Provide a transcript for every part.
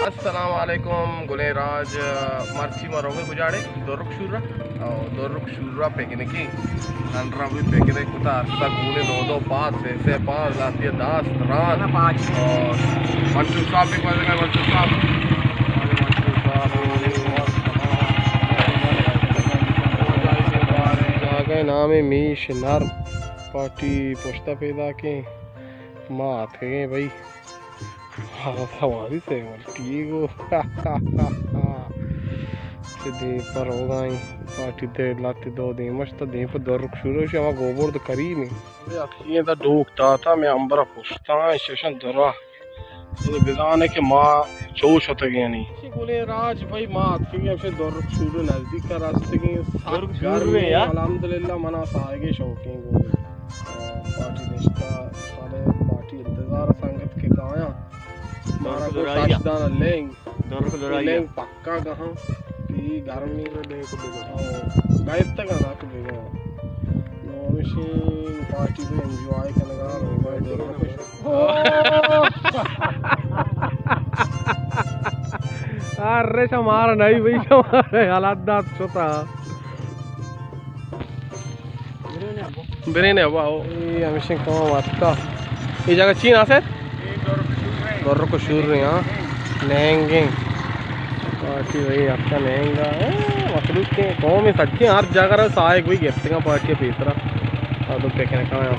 السلام علیکم، گلیں راج۔ مرچی ما روگے کجاڑے؟ درک شورا۔ او، درک شورا پکنکی۔ انرا بھی پکنک کتا، ارسا گونے دو دو پاس، سے سے پاس، لاتی داست ران۔ اور منصور صاحب بھی پہنچ گئے، منصور صاحب۔ منصور صاحب۔ جاگہ نام میش نر، پارٹی پشتا پیدا کے ما آتکگیں بھائی۔ ہاں، سواری سے ملکی گو۔ سے دیم پر ہوگا ہی۔ پارٹی دے لاتے دو دیمش تا دیم پر درک شروع شما گوبرد کریم۔ یہ تا ڈوک داتا میں امبرا پشتا ششن درا۔ یہ بزانے کہ ما چو شتگے یعنی۔ گلیں راج بھائی ما آتکگیں ہمشے درک شروع نزدیک کا رستگیں۔ درک شروع ہے یار۔ الحمدللہ منا ساہگے شوقیں گو۔ پارٹی نشتا، سارے پارٹی انتظار سنگت کے کایاں۔ مارا کو ساش دانا لینگ۔ درک درائی۔ لینگ پکا گہاں۔ تی گرمی۔ گائب تک آنا کو بیگا۔ نو ہمشی پارٹی کو انجوائے کنگا، روگا درک۔ ارے شمار نہیں بھائی، شمار حالات دات شتا۔ برین ءَ، واہ، اے ہمیشیں کام اتکا۔ اے جگہ چی ناسر؟ درک شور رہے، ہاں۔ نہنگیں۔ پارٹی بھائی، اتکا نہنگا۔ اے مخلوق کے قوم سچیں ہر جگہ رہا سائے کوئی گپتگا پارٹی پیترا۔ آ تو پکنک آیا۔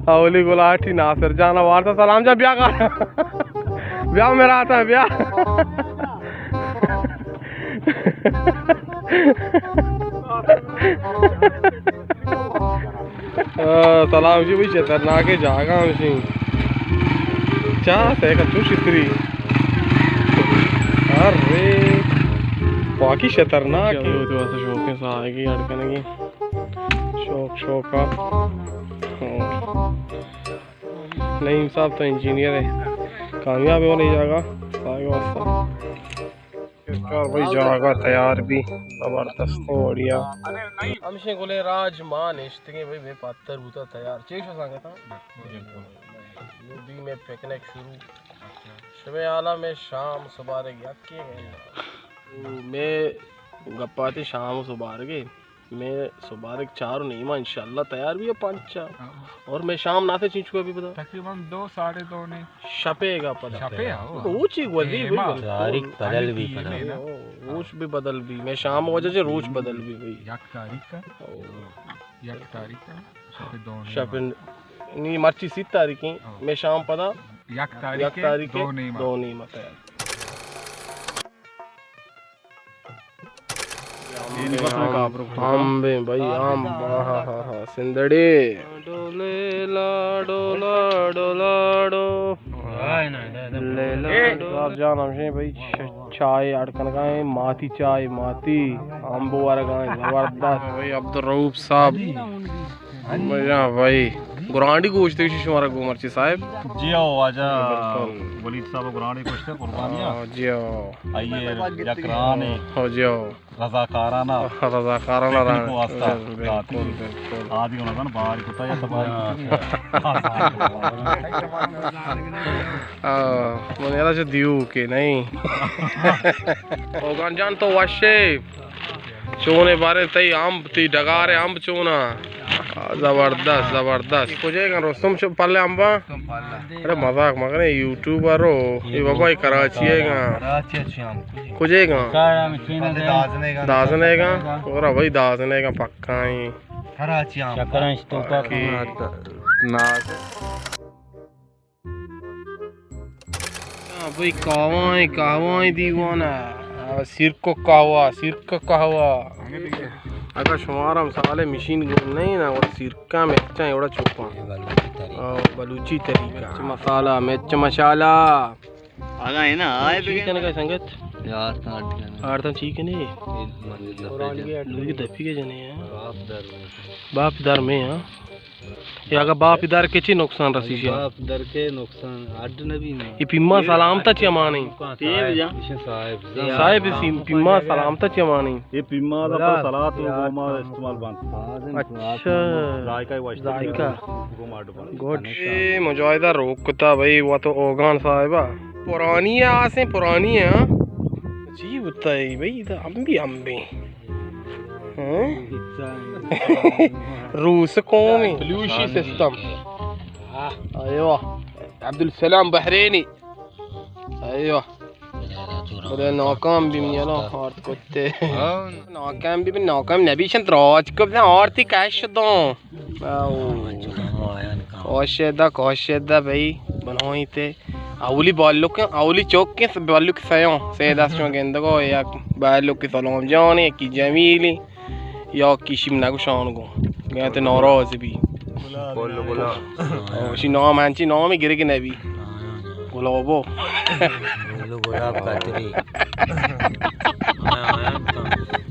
اولی گلاٹی ناصر جان وارتا سلام جان بیا کا۔ بیا میرا آتا بیا۔ آ، سلام جی بھائی، خطرناک جاگہ ہمشی۔ چا سیکل چو شتری۔ ارے، واقعی خطرناک۔ تو تو شوقیں ساہگی اڑ کنگی۔ شوق، شوق آ۔ نعیم صاحب تو انجینئر ہے، کامیاب ہے والی جاگہ، ساہگ واسطہ۔ یار بھائی جاگہ تیار بھی زبردست ہے، بڑھیا۔ ہمشیں گلیں راج ما نشتگیں بھائی، بے پتر بوتا تیار۔ چیش سنگتا؟ بی میں پکنک شروع۔ شمے حالا میں شام سبارگ یکی گئے۔ میں گپاتی شام سبارگے۔ میں سبارگ چار و نیما انشاءاللہ تیار بھی ہے پنچا۔ ہاں۔ اور میں شام ناتے چینچو بھی پتا۔ تقریباً دو، ساڑھے دو نے۔ شپے گا پتا۔ شپے ہاں۔ روچ ہی گوزی نیما۔ بھائی، تاریخ بدل بھی پتا۔ او، روچ بھی بدل بھی۔ میں شام وجہ سے روچ بدل بھی بھائی۔ یک تاریخ کا۔ او۔ یک تاریخ کا۔ شپے دو نیما۔ شپے نی مرچی سی تاریخ ہیں۔ ہاں۔ میں شام پتا۔ یک تاریخ یک تاریخ دو نیما۔ دو نیما تیار۔ آمبیں بھائی، آمب، ہاں، ہاں، ہاں، ہاں، سندڑے۔ ڈولے لا، ڈولا، ڈولا، ڈو۔ لیلا، ڈولا۔ جان ہمشیں بھائی، چ-، چائے اڑ کنگا ہیں، ماتی چائے، ماتی، آمب ورگا ہیں، زبردست۔ بھائی عبدالرؤف صاحب۔ مجا بھائی، گرانڈی گوشت ایشی شمارا گو مرچی صاحب۔ جی ہو واجہ، بالکل۔ ولید صاحب گرانڈی گوشت ہے، قربانیاں۔ ہاں، جی ہو۔ آئیے یک رانے۔ ہو جی ہو۔ رضاکارانا۔ رضاکارانا پکنک رانے۔ واسطہ۔ بالکل، بالکل۔ آدھی ہونا تھا نا، باہر کتا یا تو باہر کتا۔ ہاں، من یادا چہ دیو کے نہیں۔ اوگان جان تو وشے۔ چونے بارے تئی امب، تئی ڈگارے امب چونا؟ زبردست، زبردست۔ کجے گن رستم شو پلے امبا؟ ارے مذاق مکنے، یوٹیوبر ہو۔ اے بابا، اے کراچی ہے گا۔ کراچی اچھی امب کجے؟ کجے گا؟ دازنے گا۔ دازنے گا؟ اور بھائی دازنے گا پکا ہی۔ کراچی امب۔ شکرانش تو پکا۔ ناز۔ ہاں بھئی، کاوائیں، کاوائیں دیوان ء۔ آ، سیرک و کاوا، سیرک و کاوا۔ اگر شمارا مثال مشین گون نہیں نا، وہ سیرکا مرچاں ایوڑا چوپاں۔ آ، بلوچی طریقہ۔ مرچ مسالہ، مرچ مسالہ۔ آگا ہے نا، آئے چی بگے۔ کنے کا سنگت؟ یار، تاں اڈ کنے۔ آڑ تاں چی کنے؟ لوگی دپی کے جنے ہیں۔ باپ در میں۔ باپ در میں، ہاں۔ اگہ باپ در کے چی نقصان رسی؟ اگہ شی باپ در کے نقصان اڈ نبی نا۔ یہ پیما سلامتا چی امانی؟ صاحب، صاحب، صاحب، سی-، پیما سلامتا چی امانی؟ یہ پیما دا پر سلات و گوما استعمال بنت۔ اچھا۔ ذائقہ وش۔ ذائقہ۔ گوما اڈ بنت۔ گڈ۔ اے مجاہدہ روک کتا بھائی، وہ تو اوگان صاحبہ۔ پرانی ہے، آسیں پرانی ہے، ہاں۔ جی بتا ہے بھائی، تو ہم بھی ہم بھی۔ ہاں؟ روس قومی۔ بلوشی سسٹم۔ ایوہ۔ عبدالسلام بحرینی۔ ایوہ۔ بلے ناکام بی میلا آرت کتے۔ ناکام بی، ناکام نبی شن تراج کو بزن آرتی کش دوں۔ او۔ کوشدہ، کوشدہ بھائی، بنوئی تے۔ اولی بالو کے، اولی چوک کے، بالو کے سیوں۔ سے دست چون گندگو، یک بالو کے سلام جان، یکی جمیلی۔ یا کشیم نگو شان گو۔ گیا تے ناراض بی۔ گل گلا۔ او، شی نام انچی نامی گرگ نبی۔ گلابو۔ گل گلاب کاتری۔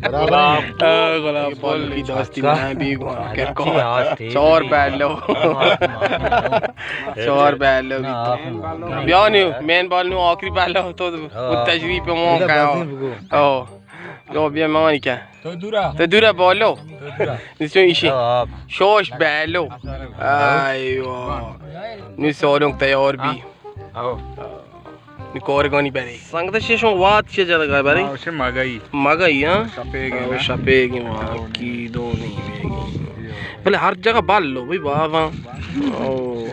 گلاب۔ آ، گلاب پھل کی دوستی میں بھی گوا کر کو۔ چار پہلو۔ چار پہلو۔ بیا نیو، مین بال نیو آخری پہلو تو تشریف مو کا۔ او۔ لو بیا مانی کیا؟ تو دورا۔ تو دورا بالو۔ تو دورا۔ نسو ایشی۔ ہاں، آپ۔ شوش بالو۔ ایوا۔ نی سولونگ تیار بی۔ آو۔ نی کورگانی بری۔ سنگت ششم وات چه جگہ بری؟ آو، شے مگئی۔ مگئی، ہاں؟ شپیگی آو، نا؟ شپیگی وات کی دو نہیں بیگی۔ بلے ہر جگہ بالو بھائی بابا۔ او۔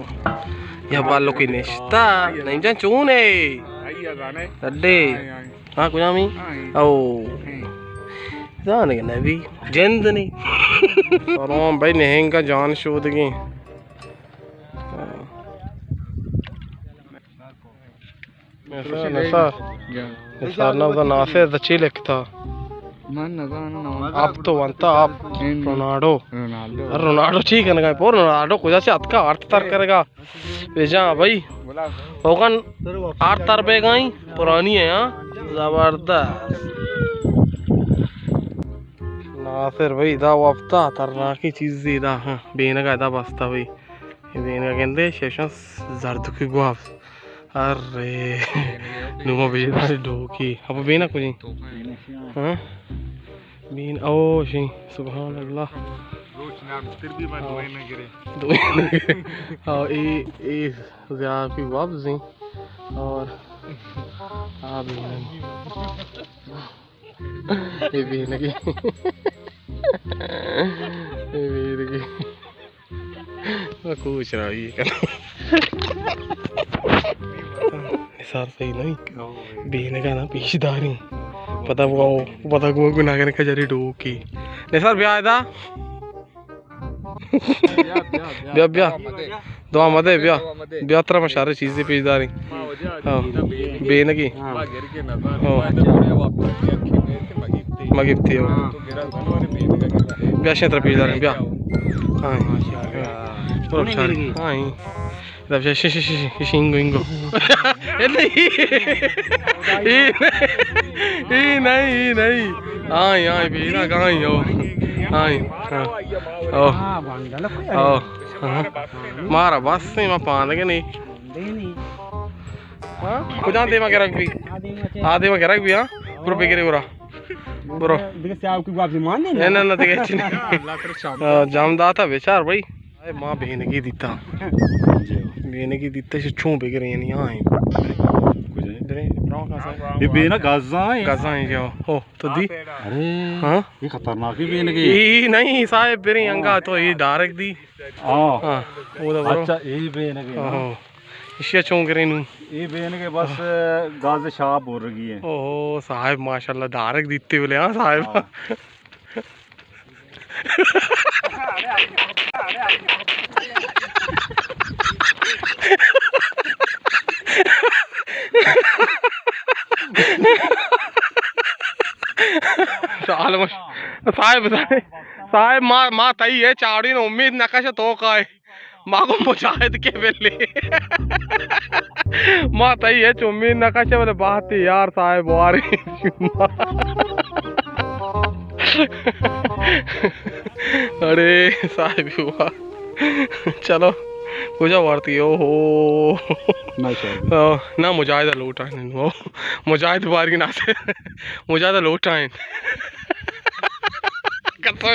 یا بالو کی نشتا۔ نہیں جان چون ہے؟ اڈے۔ ہاں، کجامی؟ ہاں، اے۔ او۔ ہاں۔ زانگ نبی۔ جند نی۔ سلام بھائی، نہنگا جان شودگی۔ نثار، نثار۔ نثار نہ بزاں ناصر دا چی لکھتا؟ من نہ زاناں۔ آپ تو ونتا آپ۔ رونالڈو۔ رونالڈو۔ رونالڈو چی کنگا؟ پور رونالڈو کجا سے اتکا آرت تر کرگا؟ بجا بھائی، اوگن آرت تر بیگائیں، پرانی ہے، ہاں؟ زبردست۔ ناصر بھائی، دا وپتا خطرناکی چیزی دا، ہاں، بینگا دا بستا بھائی۔ یہ بینگا گندے، شیشن زردکی گواب۔ ارے، نوما بینا ڈوکی۔ اب بینا کجی؟ ہاں؟ بین، او شی، سبحان اللہ۔ روچ نام تر بھی من دوئے نہ گرے۔ دوئے نہ گرے۔ او، اے، اے زیادہ کی وابزیں۔ اور آ بین۔ اے بینگی۔ اے بینگی۔ کوچ راوی کنا۔ نثار صحیح نہیں۔ بینگا نا پیش داریں۔ پتہ وہ، پتہ وہ گناہ کرے کجری ڈوکی۔ نثار بیا ادا۔ بیا، بیا۔ دعا مدے، بیا۔ بیا ترا ما شر چیزے پیش داریں۔ ہاں۔ بینگی۔ ہاں۔ مگپتی ہو۔ بیا شیں ترا پیش داریں، بیا۔ ہاں۔ برو چار۔ ہاں۔ دب شش، شش، شش، شش، انگو، انگو۔ اے نہیں۔ اے، اے نہیں، اے نہیں۔ آئی، آئی، بینا گائیں ہو۔ آئی، ہاں۔ او۔ او۔ ہاں۔ مارا بس نہیں، ما پاندگے نہیں۔ ہاں؟ کجا دیما گرگ بھی؟ آ دیما گرگ بھی، ہاں؟ برو بگرے برا۔ برو۔ دیگه سیاو کی گواب مان دے۔ نہ، نہ، نہ، دیگه چی نہیں۔ جام داتا بیچار بھائی۔ اے ما بینگی دیتا۔ بینگی دیتا، چون بگرے یعنی، ہاں۔ یہ بینا گزا ہے۔ گزا ہے جو۔ ہو، تو دی؟ ارے، ہاں؟ یہ خطرناکی بینگی۔ یہ نہیں صاحب، برے انگا تو یہ ڈائریکٹ دی۔ ہاں۔ ہاں، وہ تو برو۔ اچھا، یہ بینگی نا۔ ہاں۔ اشیا چون کرے نو؟ یہ بینگی بس گاز شاپ ہو رہی ہے۔ او صاحب، ماشاءاللہ، ڈائریکٹ دیتے بولے، ہاں صاحب۔ ہاں۔ صاحب، صاحب، صاحب، ما، ما تئی ہے چاڑی نو امید نہ کش تو کائے۔ ما گوں مجاہد کے بلے۔ ما تئی ہچ امید نہ کشے، بلے بہتے یار صاحب وارے۔ اڑے صاحب ہوا۔ چلو، کجا وارتی؟ او ہو۔ نہ، شاید۔ او، نہ، مجاہدہ لوٹائیں۔ او، مجاہد بارگی ناصر۔ مجاہدہ لوٹائیں۔ قسم،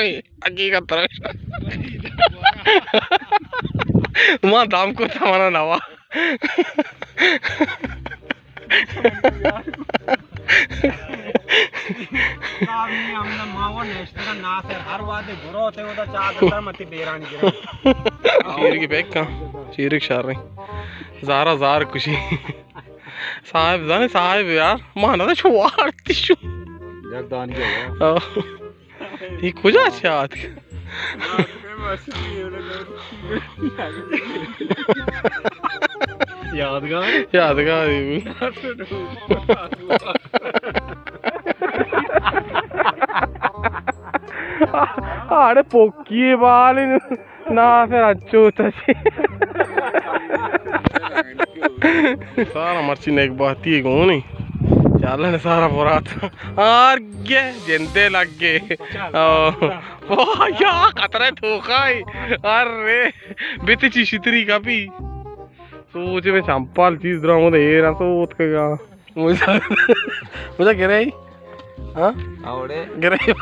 حقیقت طرف۔ ما دام کو تمانا نوا۔ چیرگی پیک کن، چیرگ شر۔ زارا زار کشی۔ صاحب زانے صاحب یار، ما نہ چو وارتی شو۔ یک دانی۔ آہ۔ اے کجا چہ آتک؟ یادگار۔ یادگار۔ اڑے پوکی بال ناصر اچو تچی۔ سارا مرچی نیک باتی گونی۔ چالن سارا برات۔ آر گے جندے لگے۔ او۔ او یا خطرہ توکائی۔ ارے۔ بیتی چی شتری کپی۔ سوچ میں چمپال چیز درامو دے ایرا سوت کگا۔ مجھے، مجھے گرے۔ ہاں؟ اوڑے۔ گرے۔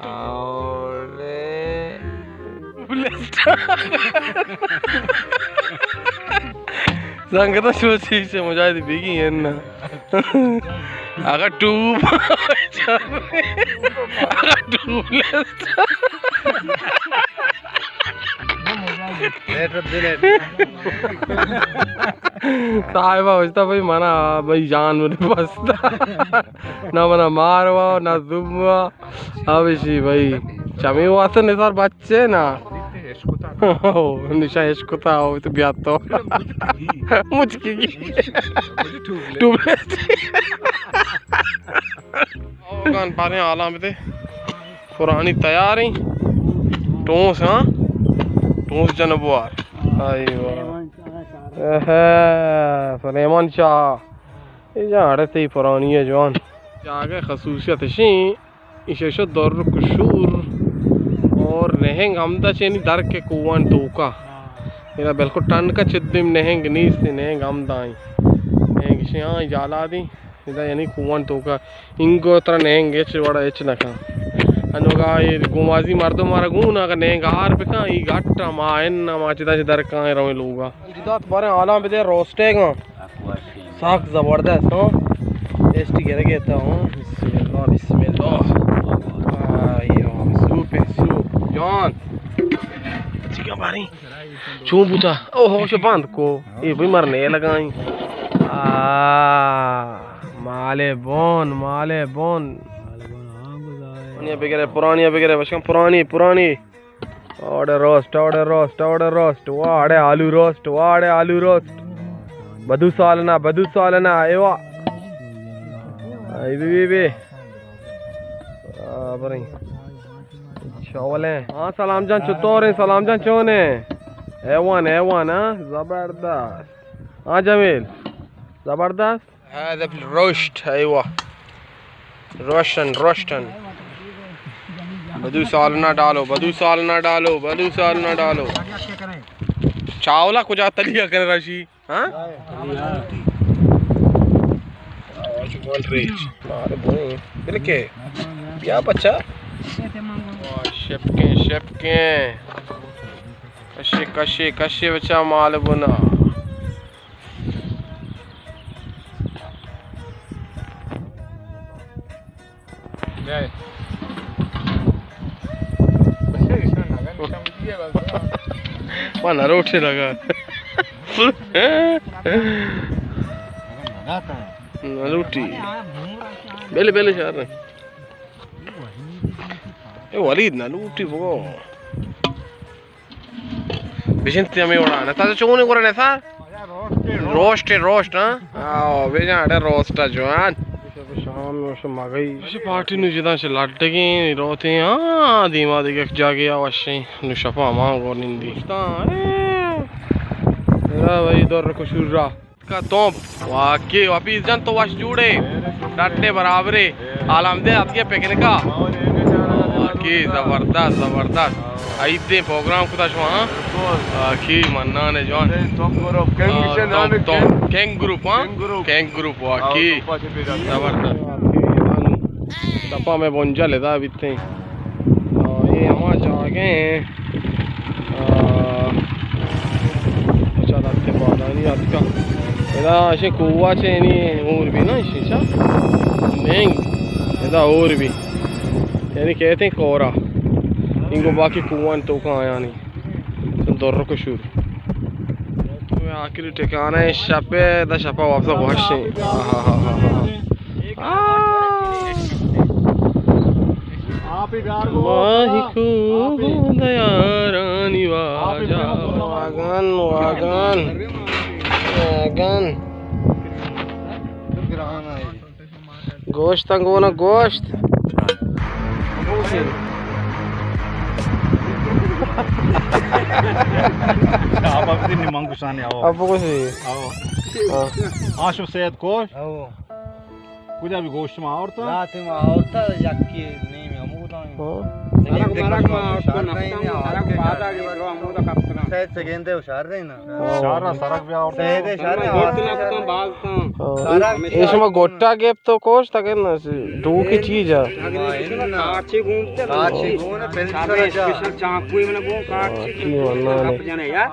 اوڑے۔ سنگت سوچی سے مجاہد بیگی ہے نا۔ اگر ٹوب، اگر ٹوب لیس۔ صاحبہ گوشتا بھئی منا بھئی جان بستا۔ نہ منا مار وا، نہ زوم وا۔ ہمیشی بھئی۔ چمی واسطے نثار بچے نا۔ نشا عشق تا ہو تو بیات تو۔ مجھ کی۔ ٹوب لیس۔ اوگان پارے حالاں بدے۔ پرانی تیار ہیں۔ ٹونس، ہاں؟ ٹونس جنبوار۔ آئی واہ۔ اہے، سلیمان شاہ۔ اے جاڑے تئی پرانی ہے جوان۔ جاگہ خصوصیت شیں، ایشی شو در کشور اور نہنگ ہمدا چینی در کے کوان توکا۔ میرا بالکل ٹنڈ کا چدم نہنگ نیست، نہنگ ہمدا ہیں۔ نہنگ شیں ہاں جالا دی۔ ادا یعنی کوان توکا انگو ترا نہنگ ہچ وڑا ہچ نہ کن۔ انوگا اے گومازی مردم مارا گون اگا نہنگ آر بکن، ای گٹ ما ان ما چدا چہ در کن رویں لوگا۔ جدات بارے حالاں بدے روسٹے گا۔ ساک زبردست ہاں۔ ٹیسٹی گرگے تا ہاں۔ بسم اللہ، بسم اللہ۔ آئی ہاں، سوپ، سوپ۔ جان۔ چکا باری۔ چون بوتا؟ او ہو، شو بند کو۔ اے بھئی مرنے لگائیں۔ آ، مالے بون، مالے بون۔ پرانی بگرے، پرانی بگرے، بشکم پرانی، پرانی۔ اوڑے روسٹ، اوڑے روسٹ، اوڑے روسٹ۔ واڑے آلو روسٹ، واڑے آلو روسٹ۔ بدو سالنا، بدو سالنا، ایوا۔ ای بی بی بی۔ آ، بریں۔ شاولیں۔ ہاں سلام جان، چطور ہیں؟ سلام جان چون ہیں؟ ایوان، ایوان، ہاں؟ زبردست۔ ہاں جمیل، زبردست۔ هذا الروشت، ايوه. روشن، روشن. بدو سالنا ڈالو، بدو سالنا ڈالو، بدو سالنا ڈالو۔ چاولا کجا تلیا کن رشی؟ ہاں؟ بلکہ بیا بچہ۔ شپکیں، شپکیں۔ کشے، کشے، کشے بچہ مال بنا۔ من روٹے لگا۔ نہ لوٹی۔ بیلے، بیلے شہر۔ اے ولید نہ لوٹی بگو۔ بشنتی ہمیں وڑا۔ نثار چونے گورا نثار؟ روسٹ، روسٹ، ہاں؟ آو، بجان اڑے روسٹ جوان۔ شام شو مگئی۔ اش پارٹی نو جداں چہ لڈگیں روتیں، ہاں، دیما دیگہ یک جاگے آ وشیں۔ نو شپا ہما گور نندی۔ اے۔ اے بھائی در کشور را۔ کا توپ، واقعی حفیظ جان تو وش جوڑے، ڈٹے برابرے، عالم دے اتکے پکنکا۔ واقعی زبردست، زبردست۔ عیدیں پروگرام کتا شما، ہاں؟ بالکل۔ آ، کی منان جوان۔ ٹاپ گروپ، کنگ آ، سے نام ٹاپ، ہے، ٹاپ، کنگ۔ کنگ گروپ، ہاں؟ King group. کنگ گروپ، واقعی۔ آؤ، تو پاسے پیدا۔ زبردست۔ دپا میں بنجل ادا بیتے ہیں۔ آ، یہ ہما جاگہ ہیں۔ آ، اچھا، دکتے پادانی اتکا۔ ادا اشے کوہ چے نی اور بھی نا، اشے چا؟ نہیں۔ ادا اور بھی۔ یعنی کہتے ہیں کورا۔ انگو باقی کوہان تو کا آیا نہیں۔ تو در کو شور۔ آخری ٹھکانہ ہے شپے، دا شپا واپس وش ہیں۔ آہا۔ آ۔ ماہی کو دیارانی واجہ۔ واگن، واگن، واگن۔ گوشت انگونا گوشت۔ آپ اب دن من گشانے آؤ۔ اب گوشی۔ آؤ۔ ہاں۔ آشو سید کوش۔ آؤ۔ کجا بھی گوشت ما آورتا؟ رات ما آورتا، یکی نیم ہمودا۔ ہاں۔ سرک مرک ما آورتا، نفتم، سرک پادا گئے، درو ہمودا کپتنا۔ سید سگندے و شر رہی نا۔ ہاں۔ شارا سرک بھی آورتا۔ سید شر رہی، گوشت نفتم، باز تاں۔ ہاں۔ سرک اے شما گوٹا گیپ تو کوش تک نا، ڈو کی چیز ہے۔ کاچی گون تے۔ کاچی گون، پھر سرک جا۔ اسپیشل چاقوی من گون کاچی۔ ہاں، کی ورنہ نے۔ جنے یار۔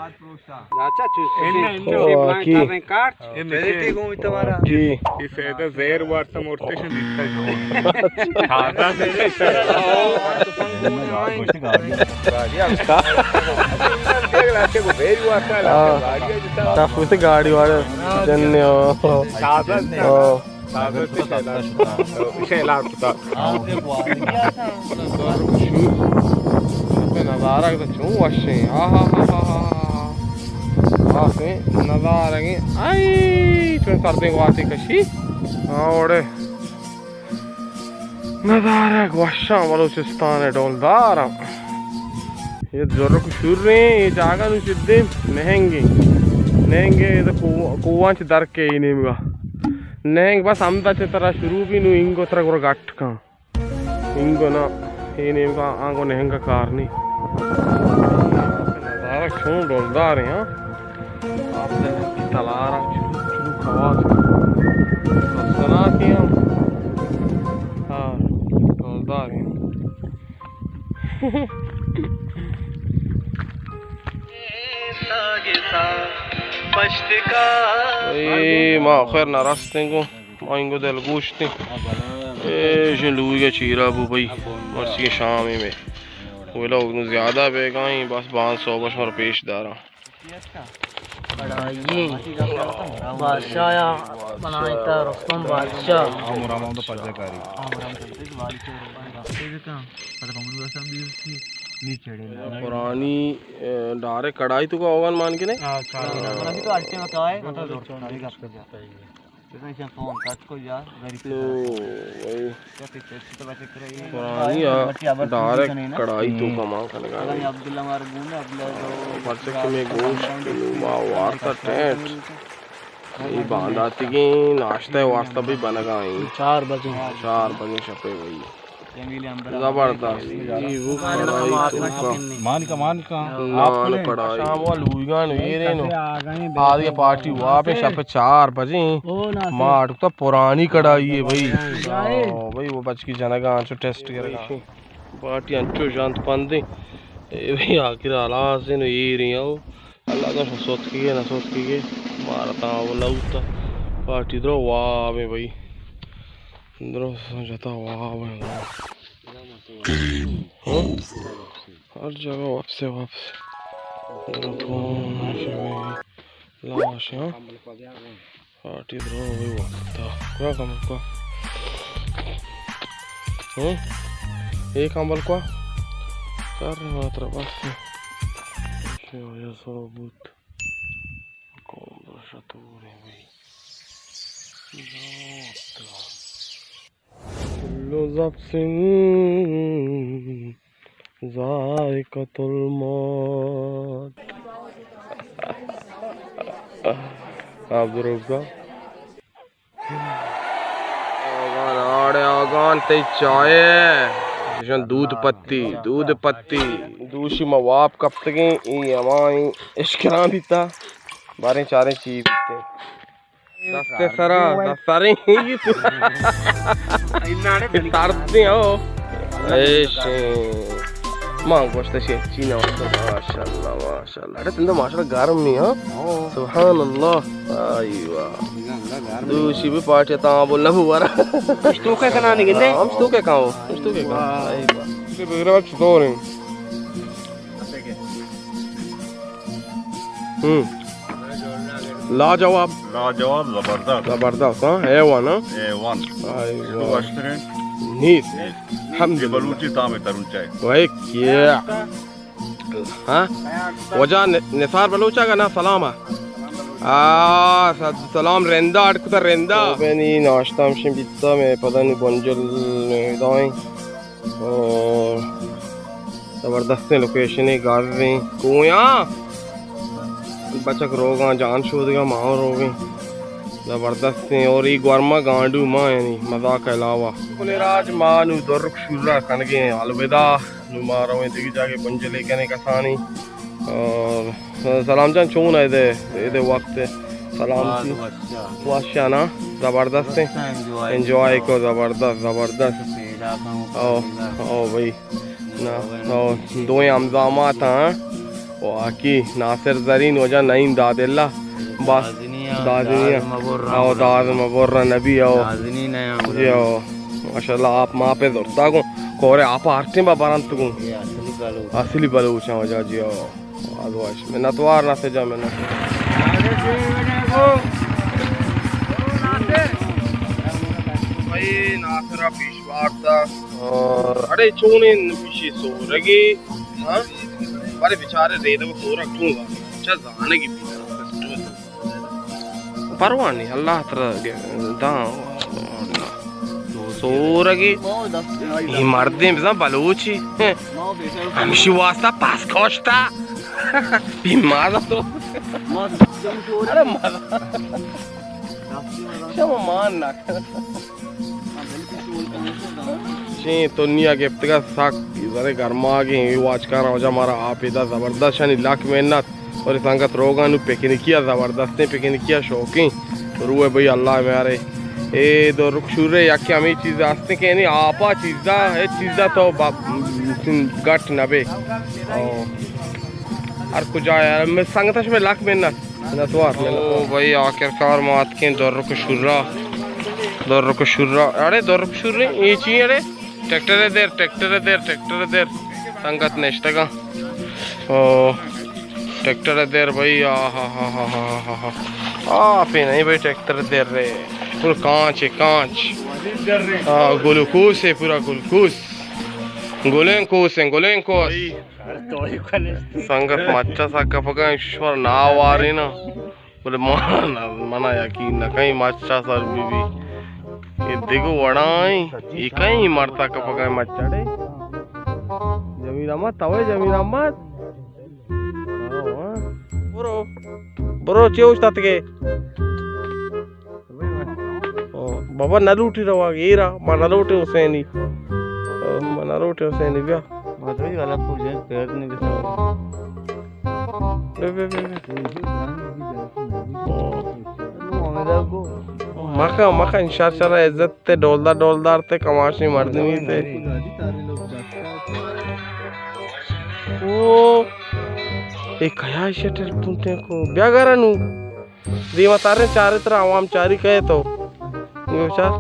اچھا، چوش او، کی؟ کارچ۔ اے مچے۔ پیٹی گون تمہارا۔ کی؟ اے سیدھا زہر وارتا مرتے شن دیتا جو۔ تازہ سے۔ گاڑی ہم۔ گاڑی ہم۔ گاڑی والے جننے ہو۔ تازہ سے۔ او۔ سازش شیلار کتا۔ شیلار کتا۔ نظارہ تو چون وشیں۔ آہا۔ آسے نظارہ گے۔ آئی، چون سردیں گواتے کشی۔ آوڑے۔ نظارہ گوشاں بلوچستان ڈولدار۔ یہ زرک شور رہے، یہ جاگہ نو چدے نہنگے۔ نہنگے تو کو-، کوان چ در کے نیمگا۔ نہنگ بس ہمدا چہ ترا شروع بی، نو انگو ترا گورا گٹ کن۔ انگو نا، اے نیمگا آنگو نہنگا کار نی۔ نظارہ چون ڈولدار ہیں، ہاں۔ آپ نے تلارا چلو، چلو کوا۔ خطرناک ہیں ہم۔ ہاں، ڈولدار ہیں۔ اے، ما خیر نہ رستیں گو۔ ما انگو دل گوشتیں۔ اے، شن لوگا چیرا بو بھائی۔ مرسی شام میں۔ ویلا اگنو زیادہ بیگائیں، بس بان صوبہ شمار پیش داراں۔ بادشاہ یا بنائیں تا رستم بادشاہ۔ پرانی، اے، ڈائریکٹ کڑائی تو کا ہوگا مان کے نے؟ ہاں، کڑائی۔ ابھی تو اٹھتے وقت آئے، مطلب، زور سے کڑائی کا۔ نو، بھائی۔ پرانی آ، ڈائریکٹ کڑائی تو کما کنگا۔ پرچہ کہ میں گوشت نو ما وارتا ٹیٹ۔ اے بانداتیگیں ناشتہ واسطہ بھی بنگا ایں۔ چار بجے۔ چار بجے شپے بھائی۔ زبردست۔ اے وہ کڑائی تو کا۔ مان کا، مان کا۔ نان کڑائی۔ شام وا لوگان ویرے نو۔ آدھے پارٹی واپس شپ چار بجے۔ ما اٹکتا پرانی کڑائی ہے بھائی۔ او بھائی، وہ بچکی جنگا انچو ٹیسٹ کرگا۔ پارٹی انچو جانت پندے۔ اے بھائی، آخر حلاس ہے نو، اے رہی ہو۔ اللہ دا شو سوت کی گئے، نہ سوت کی گئے۔ مارا تا وہ لوتا۔ پارٹی درو واب ہے بھائی۔ درو جتا واب ہے۔ ہاں؟ ہر جگہ واپس ہے، واپس۔ درو کون ہے؟ لاش، ہاں؟ پارٹی درو بھائی وقت۔ کیا کمبل کوا؟ ہوں؟ اے کمبل کوا؟ کر رہے ماترا بس۔ یہ سرو بوت۔ کون درشت ہو رہے بھائی؟ کل نفس ذائقۃ الموت۔ عبدالرؤف صاحب۔ آگان، آڑے آگان، تئی چائے۔ ایشان دود پتی، دود پتی۔ دوشی ما واب کپتگیں، اے ہمائیں اشکراں بیتا۔ باریں چاریں چی بیتے۔ دست سرا، دست سریں۔ ترسیں ہو۔ ایش۔ ما گوشت شی چی نہ۔ ماشاءاللہ، ماشاءاللہ۔ اڑے تندہ ماشاءاللہ گرم نہیں ہاں۔ سبحان اللہ۔ آئی واہ۔ دوشی بھی پارٹی تاں بول نہ بوارا۔ اشتوکے کنا نگندے؟ ہم اشتوکے کاؤ۔ اشتوکے کاؤ۔ آئی واہ۔ بگرا چطور ہیں؟ ہم۔ لاجواب۔ لاجواب، زبردست۔ زبردست، ہاں؟ اے ون، ہاں؟ اے ون۔ آئی واہ۔ تو اشترے؟ نیست۔ نیست۔ الحمدللہ۔ یہ بلوچی تام ترون چائے۔ وای کیا؟ ہاں؟ وجہ ن-، نثار بلوچ آگا نا سلام آ۔ آ، س-، سلام رندا، اڑ کتا رندا۔ تو بینی ناشتہ ہمشن بیتا، میں پتہ نہیں بنجل دائیں۔ اور زبردستیں لوکیشن ہے، گاریں کویاں۔ بچک روگاں، جان شودگاں، ماں روگیں۔ زبردستیں۔ اور یہ گورما گانڈو ماں، یعنی مزاق علاوہ۔ کلے راج ما نو درک شورا کنگیں الوداع۔ نو ما رویں دگہ جاگے بنجلے کنے کسانی۔ اور سلام جان چون ہے دے، دے وقت سلام۔ وشانا زبردست ہے۔ انجوائے کو زبردست، زبردست۔ او، او بھائی۔ نا، او، دوئیں ہمزامات ہاں۔ او آکی ناصر زرین وجہ نعیم داد اللہ۔ بس دادنی ہاں۔ او داد مبر نبی او۔ جی او۔ ماشاءاللہ آپ ما پہ زرتا گوں۔ کورے آپ ہر ٹیم با برنت گوں۔ اصلی بلوچ۔ اصلی بلوچ ہاں وجہ جی او۔ آز واش۔ منتوار ناصر جان، منتوار۔ بھائی ناصر پیش وارتا۔ اور اڑے چونیں پیشی سورگی، ہاں؟ بڑے بیچارے ریدگ سورگ چون زانگ، چا زانگی بیتا۔ پرواہ نہیں، اللہ ترا داں۔ سورگی، یہ مردیں بزن بلوچی۔ ہمشی واسطہ پس کشتا۔ یہ مادا تو۔ ارے مادا۔ شما مان نہ۔ چین تنیا گپتگا سک، ذرے گرماگیں، اے واچکاراں وجہ مارا آپ ادا زبردست شانی لک محنت۔ اور سنگت روگا نو پکنکی ء زبردستیں پکنکی ء شوقیں۔ روئے بھئی اللہ میارے۔ اے دو رک شورے یکی ہمیں چیز ہستیں کہ یعنی آپا چیزا، اے چیزا تو با-، گٹ نبے۔ او۔ ہر کجا یار، میں سنگتش میں لک محنت۔ منتوار، او منتوار۔ بھائی، آخرکار ما اتکیں درک شورا۔ درک شورا۔ اڑے درک شورے، اے چی اڑے؟ ٹریکٹر دیر، ٹریکٹر دیر، ٹریکٹر دیر۔ سنگت نشتگاں۔ او، ٹریکٹر دیر بھائی، آہا ہا ہا ہا ہا ہا۔ آ، پہ نہیں بھائی، ٹریکٹر دیر رے۔ پورا کانچ ہے، کانچ۔ آ، گلوکوس ہے، پورا گلوکوس۔ گلیں کوس ہیں، گلیں کوس۔ سنگت مچا سا کپگا شور نہ وارے نا۔ بلے ما، منا یقین نہ کہیں مچا سر بی بی۔ یہ دیگو وڑائیں، یہ کہیں مرتا کپگا مچڑے۔ جمیل احمد، توے جمیل احمد؟ برو، برو، چے اوشتاتگے؟ او، بابا نہ لوٹی رواگ، اے را، ما نہ لوٹے حسینی۔ او، ما نہ لوٹے حسینی، بیا۔ ما تو غلط ہو جائے، پیر نہیں بچا۔ بے، بے، بے، بے۔ او۔ مکن، مکن، شر، شر، عزت تے، ڈولدار، ڈولدار تے، کماشی مردمی تے۔ او، اے کیا ایشی ٹیلیفون تے کو؟ بیا گھر نو۔ دیما تاریں چارے ترا عوام چاری کئے تو۔ نو چار۔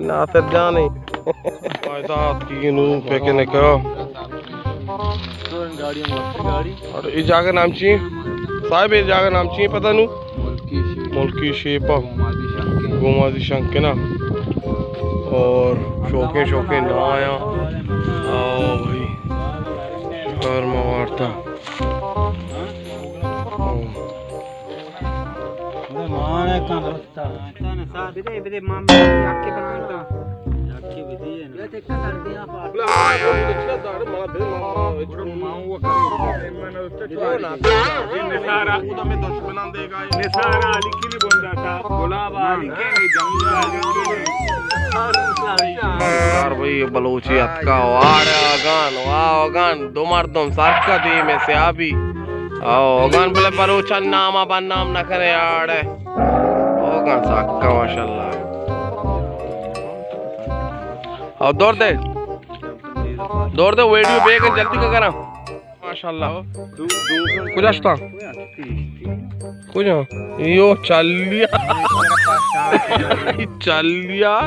ناصر جان ہے۔ فائدہ آت کی نو پکنک۔ اور اے جاگہ نام چی؟ صاحب، اے جاگہ نام چی پتہ نو؟ ملکی شیپا۔ گومازی شنکنا۔ اور شوقیں شوقیں نہ آیا۔ آؤ بھائی۔ شکار موارتا۔ او۔ بدے، بدے، ماما، یکی بنا۔ یکی بدی ہے نا۔ نثار علی کی بندہ تھا، گلاب علی کی، جمیل علی کی۔ یار بھائی، بلوچی اتکا، واڑ اوگان، واہ اوگان، دو مردم سرکا دیم ءَ سیابی۔ او اوگان بلے بلوچان ناما بدنام نہ کنے آڑے۔ اوگان سکا ماشاءاللہ۔ او دور دے۔ دور دے، ویڈیو بیگ جلدی کا کراں۔ ماشاءاللہ۔ کجا شتا؟ کجا؟ یو چلیا۔ چلیا۔